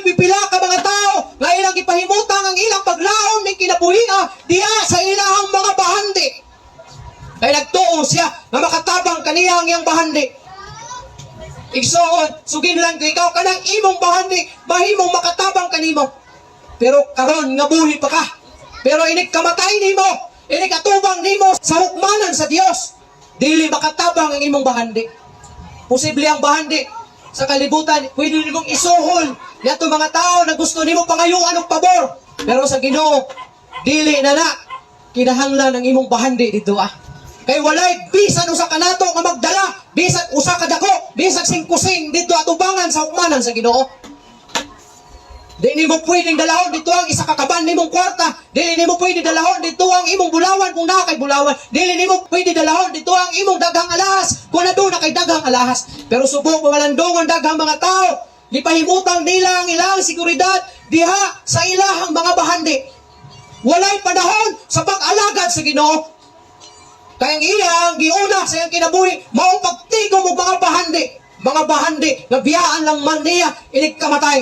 Dunay pipila ka mga tao nga ilang gipahimutang ang ilang paglaom ning kinabuhia diha sa ilahang mga bahandi. Kay nagtuo siya nga makatabang kaniya ang iyang bahandi. Igsoon, suginlan ko ikaw, kanang imong bahandi mahimong makatabang kanimo. Pero karon nga buhi pa ka. Pero inig kamatay nimo, inig atubang nimo sa hukmanan sa Dios, dili makatabang ang imong bahandi. Posible ang bahandi sa kalibutan, pwede nimong isuhol niadto mga tao na gusto nimo pangayuan og pabor. Pero sa Ginoo, dili na na kinahanglan ang imong bahandi dito ah. Kay walay bisan usa ka nato nga magdala, bisan usa ka dako, bisan singkusing dito atubangan sa hukmanan sa Ginoo. Di nimo pwedeng dalahon dito ang isa ka kaban nimong kwarta. Dili nimo pwede dalahon dito ang imong bulawan kung naa kay bulawan. Dili nimo pwede dalahon dito ang imong daghang alahas kung aduna kay daghang alahas. Pero subong pamalandungon daghang mga tao, gipahimutang nila ang ilang seguridad diha sa ilahang mga bahandi. Walay panahon sa pag-alagad sa Ginoo. Kaya ang iyang giuna sa iyang kinabuhi, mao pagtigom og mga bahandi. Mga bahandi nga biyaan lang man niya inig kamatay.